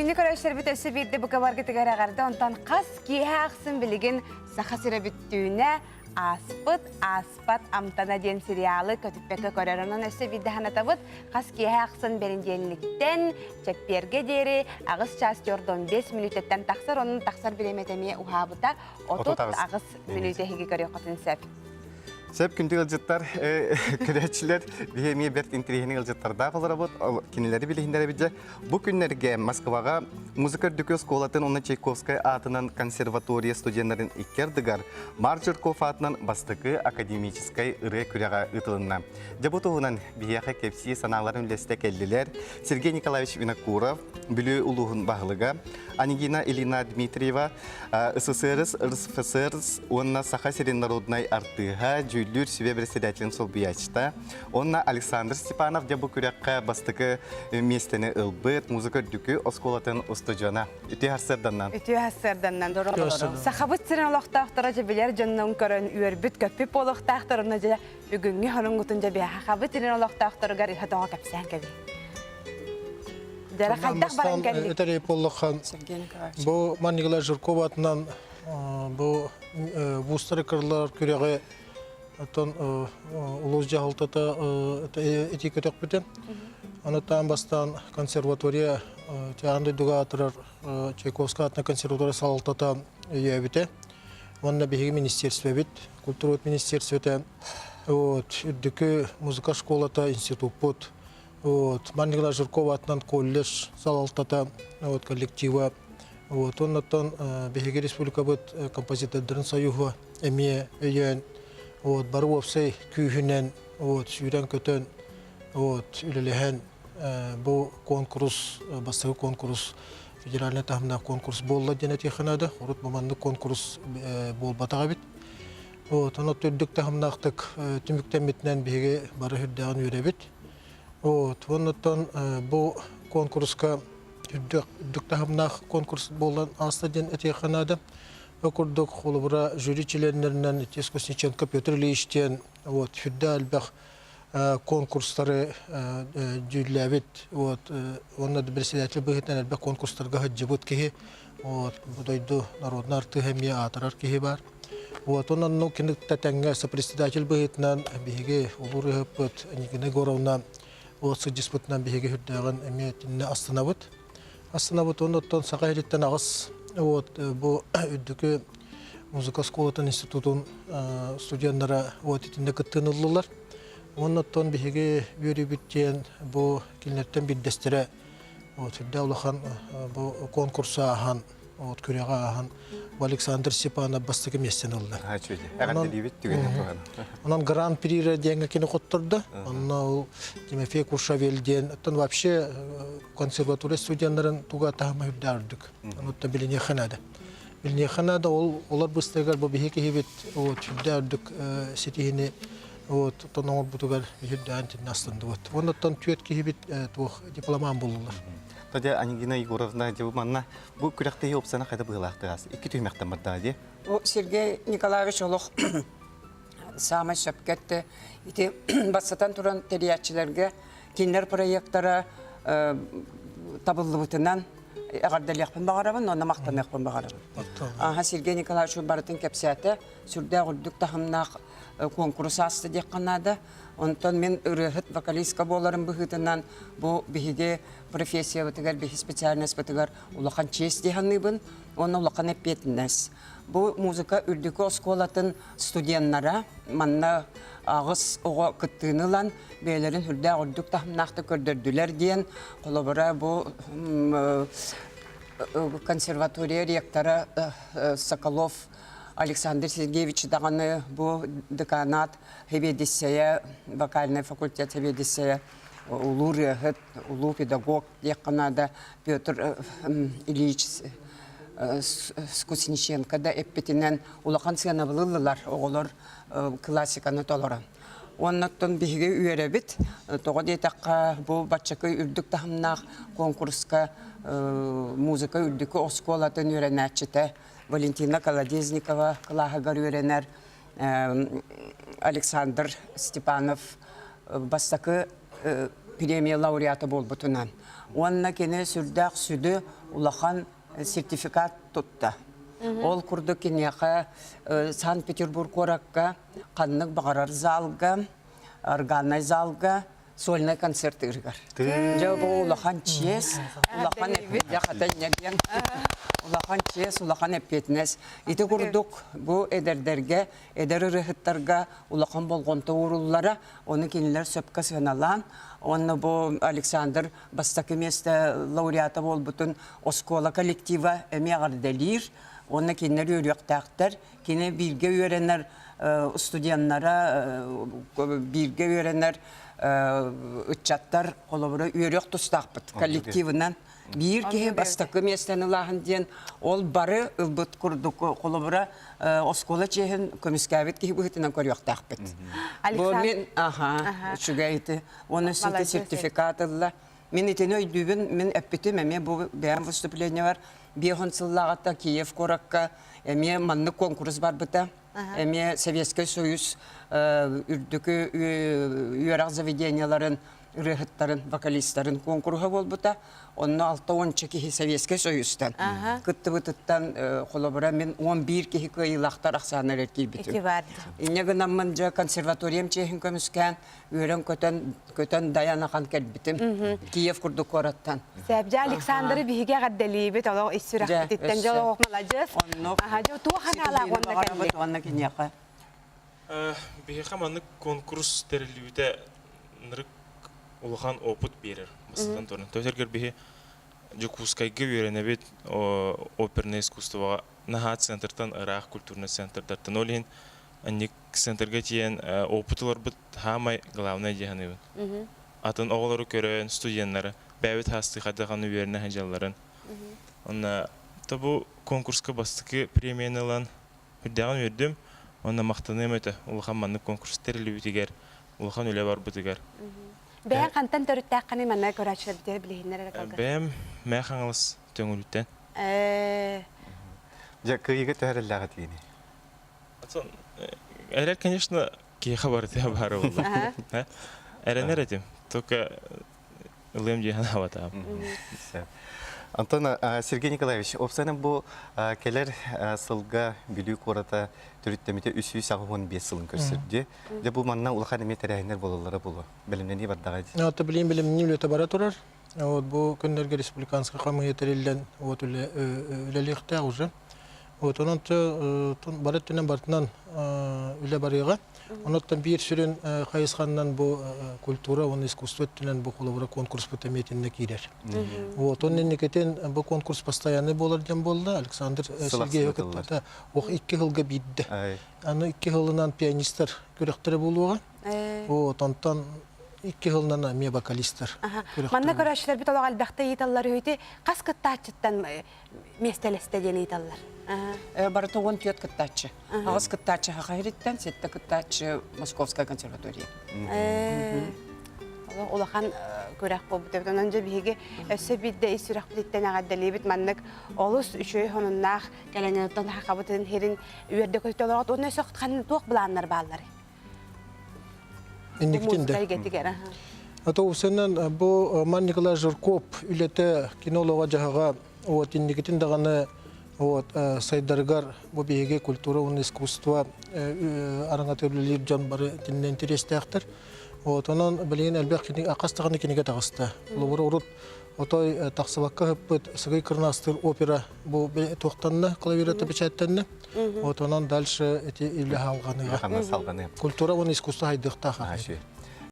Күнү көрөөччүлэрбит өссө биирдэ бука баргытыгар эҕэрдэ. Онтон хас киэһэ ахсын билигин Саха сирэ бүттүүнэ ааспыт, ааспат амтана диэн сериалы көтүппэккэ көрөр. Онон өссө биирдэ санатабыт, хас киэһэ ахсын бэринdiэнниктэн чэппиэргэ диэри 8 чаас 45 мүнүүтэттэн тахсар, онон тахсар бириэмэтэ эмиэ уһаабыта 38 мүнүүтэ эһиги көрүөххүтүн сөп. Сөп күндү ыалдьыттар, көрөөччүлэр, биһи эмиэ бэрт интэриэһинэй ыалдьыттардаах олоробут. Кинилэри билиһиннэрэбит дьэ. Бу күннэргэ Москваҕа музыка үрдүкү оскуолатын уонна Чайковскай аатынан консерватория студеннарын икки ардыгар Марк Жирков аатынан бастакы академическай ырыа күрэҕэ ыытылынна. Дьэ бу туһунан биһиэхэ кэпсии санааларын үллэстэ кэллилэр Сергей Николаевич Винокуров, Бүлүү улууһун баһылыга, Анегина Ильина Дмитриева, СССР, РСФСР уонна Саха сирин народнай артыыһа, дьүүллүүр сүбэ председателин солбуйааччыта, уонна Александр Степанов дьэ бу күрэххэ бастакы миэстэни ылбыт музыка үрдүкү оскуолатын устудьуона. Үтүө сарсыарданнан. Үтүө сарсыарданнан. Сахабыт сирин олохтоохторо дьэ билэр дьоннон көрөн үөрбүт-көппүт буолуохтаахтар онно дьэ бүгүҥҥү хоруҥгутун дьэ сахабыт сирин олохтоохторугар иһэ-тоҕо кэпсээн кэбиһ. Дьара хайдах баран кэллик? Этэрэй буоллахан бу Маннигла Жиркова атынан бу вузтары кырлар күрэҕи оттон улуус дьаһалтата ити көтөхпүтэ. Аны таан бастаан консерватория аан дойдуга аатырар Чайковскай атынан консерватория салалтата өйөөбүтэ. Уонна биһиги министерствебит, культура министерствота, вот, үрдүкү музыка школата, институппут, вот, Маннигла Жиркова атынан колледж салалтата, вот, коллектива, вот, оннотон биһиги республикабыт композитордарын союһа эмиэ өйөөн, вот, бары уопсай күүһүнэн, вот, сүүрэн-көтөн, вот, үлэлэһэн бу конкурс, бастакы конкурс федеральнай таһымнаах конкурс буолла диэн этиэххэ наада. Урут бу маннык конкурс буолбатах эбит. Вот, ону үрдүк таһымнаахтык түмүктэммитинэн биһиги бары үрдээҕин үөрэбит. Вот, оннуттан бу конкурска үрдүк, үрдүк таһымнаах конкурс буолан ааста диэн этиэххэ наада. Ол курдук, холобура, жюри чилиэннэринэн Тис Кузнеченко Петр Ильич диэн вот, сүрдээх элбэх конкурстары дьүүллээбит, вот, уонна председатель быһыытынан элбэх конкурстарга сылдьыбыт киһи, вот, бу дойду народнай артыыһа эмиэ аатырар киһи баар. Вот, онон ну, кини тэҥҥэ сопредседатель быһыытынан биһиги улуу ырыаһыппыт Нигина Егоровна вот сылдьыспытынан биһиги үрдээҕин эмиэ итиннэ астынабыт. Астынабыт уонна оттон Саха сириттэн аҕыс вот бу үрдүкү музыка оскуолатын институтун студеннара вот итиннэ кыттыыны ыллылар. Уонна оттон биһиги үөрүүбүт диэн бу кинилэртэн биирдэстэрэ вот сүрдээх улахан бу конкурсу ааһан вот күрэҕи ааһан бу Александр Степанов бастакы миэстэни ылла. Онон гран-при диэҥҥэ кини хоттордо. Онно ол Тимофей Куршавель диэн оттон вообще консерватория студеннарын туга таһыма үрдээх үрдүк. Онуттан билиниэххэ наада. Билиниэххэ наада ол олор быстыгар бу биһи киһибит вот сүрдээх үрдүк ситиһини вот оттон оҥорбутугар үрдээн тиннэ астындыбыт. Оннуттан түөрт киһибит туох дипломан буллулар. Тадя Анегина Егоровна, дьэ манна бу күрэхтэһии опсана хайда быһыылаахтыгас? Икки түһүмэхтэн барда дии. Сергей Николаевич олох саамай сөпкө этте. Ити бастатан туран тэрийээччилэргэ кинилэр проектара табыллыбытынан эҕэрдэлиэхпин баҕарабын уонна махтаныахпын баҕарабын. Аха Сергей Николаевич барытын кэпсээтэ. Сүрдээх үрдүк таһымнаах куонкурус ааста диэххэ наада. Онтон мин ырыаһыт вокалистка буоларым быһыытынан бу биһиги профессиябытыгар, биһи специальностьбытыгар улахан честь дии саныыбын уонна улахан эппиэтинэс. Бу музыка үрдүкү оскуолатын студеннара манна аҕыс оҕо кыттыыны ылан бэйэлэрин сүрдээх үрдүк таһымнаахтык көрдөрдүлэр диэн холобура бу консерватория ректора Соколов Александр Сергеевич даҕаны бу деканат сэбиэдиссэйэ вокальнай факультет сэбиэдиссэйэ улуу ырыаһыт улуу педагог диэххэ наада Петр Ильич Скусниченко да эппитинэн улахан сыанабылы ыллылар оҕолор классиканы толорон. Уоннаттан биһиги үөрэбит. Тоҕо диэтэххэ, бу баччакы үрдүк таһымнаах конкурска музыка үрдүкү оскуолатын үөрэнээччитэ Валентина Колодезникова кылааһыгар үөрэнэр Александр Степанов бастакы премия лауреата буолбутунан. Уонна кини сүрдээх сүдү улахан сертификат тутта. Ол курдук киниэхэ Санкт-Петербург куоракка ханнык баҕарар залга, органнай залга сольнай концерт ыырыгар. Дьэ бу улахан чиэс, улахан диэн улахан чиэс, улахан эппиэтинэс. Ити курдук бу эдэрдэргэ, эдэр ырыаһыттарга улахан болҕомто ууруллара, ону кинилэр сөпкө сыаналаан, уонна бу Александр бастакы миэстэ лауреата буолбутун оскуола коллектива эмиэ эҕэрдэлиир, уонна кинилэр үөрүөхтээхтэр. Кини бииргэ үөрэнэр студеннара, бииргэ үөрэнэр ыччаттар холобура үөрүөх тустаахпыт коллективынан. Биир киһи бастакы миэстэни ылааһын диэн ол бары ылбыт курдук холобура оскуола чиэһин көмүскээбит киһи быһыытынан көрүөхтээхпит. Бу мин аха үчүгэй ити. Уонна сити сертификат ылла. Мин итини өйдүүбүн, мин эппитим эмиэ бу бэйэм выступлениебар 50 сыллааҕыта Киев куоракка эмиэ маннык куонкурус барбыта. Эмиэ Советскай Союз үрдүкү үөрэх заведениеларын ырыаһыттарын, вокалистарын куонкуруһа буолбута. Онно 60 киһи Советскай Союзтан кыттыбытыттан холобура мин 11 киһи кыайыылаахтар ахсааннарыгар киирбитим. Инньэ гынаммын дьэ консерваториям чиэһин көмүскээн үөрэн-көтөн көтөн дайан ахан кэлбитим. Киев курдук куораттан. Сәбдьэ Александры биһиги эҕэрдэлиибит олох ис сүрэхпититтэн дьэ олох маладьыас. Оннук. Дьэ туох ханаалаах уонна кэлли? Уонна киниэхэ. Биһиэхэ маннык конкурс тэриллибитэ нырык улахан опыт биэрэр бастатан туран. Төтөргөр биһи Дьокуускайга үөрэнэбит оперное искусствоҕа наһаа центртан ыраах культурный центрдартан. Ол иһин анник центрга тиийэн опыт ыларбыт хаамай главное дии саныыбын. Атын оҕолору көрөн, студеннары бэйэбит хаастыы хайдах аны үөрэнэ сылдьалларын. Онно то бу конкурска бастакы премияны ылан үрдээҕин үөрдүм. Онно махтаныам этэ улахан маннык конкурс тэриллибитигэр, улахан үлэ барбытыгар. Бэйэҥ хантан төрүттээххиний манна көрөөччүлэрбитигэр билиһиннэр эрэ кылгас. Бэйэм Мэҥэ Хаҥалас Төҥүлүттэн. Дьэ, кыайыыга төһөрөллөөх этигиний? Эрэр, конечно, киһиэхэ барыта баара буолла. Эрэнэр этим. Только ылыам дии санаабатаҕым. Антон Сергей Николаевич, уопсайынан бу кэлэр сылга Бүлүү куората төрүттэммитэ 385 сылын көрсөрдү. Дьэ бу манна улахан эмиэ тэрээһиннэр буолаллара буолуо. Бэлэмнэнии бардаҕа дии. Ата билим билимни үлэтэ бара турар. Вот бу күннэргэ республиканскай хамыыһыйа тэриллэн вот үлэлиэхтээх уже. Вот онон бары өттүнэн барытынан үлэ барыаҕа. Онуттан биир сүрүн хайысханнан бу культура уонна искусство өттүнэн бу холобура конкурспут эмиэ итиннэ киирэр. Вот он инникитин бу конкурс постоянный буолар диэн буолла. Александр Сергеевич кытта ох икки сылга биирдэ. Аны икки сылынан пианистар күрэхтэрэ буолуоҕа. Вот онтон икки сылынан эмиэ вокалистар Манна көрөөччүлэрбит олох элбэхтэ ыйыталлар үһү хас кыттааччыттан миэстэлэстэ диэн ыйыталлар. Барыта 14 кыттааччы. Аҕыс кыттааччы Саха сириттэн, сэттэ кыттааччы Московская консерватория. Улахан күрэх буолбут эбит. Онон дьэ биһиги өссө биирдэ ис сүрэхпититтэн эҕэрдэлиибит. Маннык олус үчүгэй сонуннаах кэлэҥҥиттэн сахабытын сирин үөрдэ көтө олорот. Уонна өссө туох былааннар бааллар? Инниктин да. Ата усеннан бу Ман Николай Жирков үлэтэ кинолога дьаһаҕа вот инникитин даҕаны вот сайдарыгар бу биһиги культура уонна искусство араҥата үлэлиир дьон бары итиннэ интэриэстээхтэр. Вот онон билигин элбэх хас даҕаны кинигэ таҕыста. Холобура урут отой тахсыбакка ыһыппыт Сыгый Кырнаастыыр опера бу туохтанна клавиатура печаттанна. Вот онон дальше эти үлэ салҕаныга. Салҕаныа. Культура уонна искусство хайдыахтаах.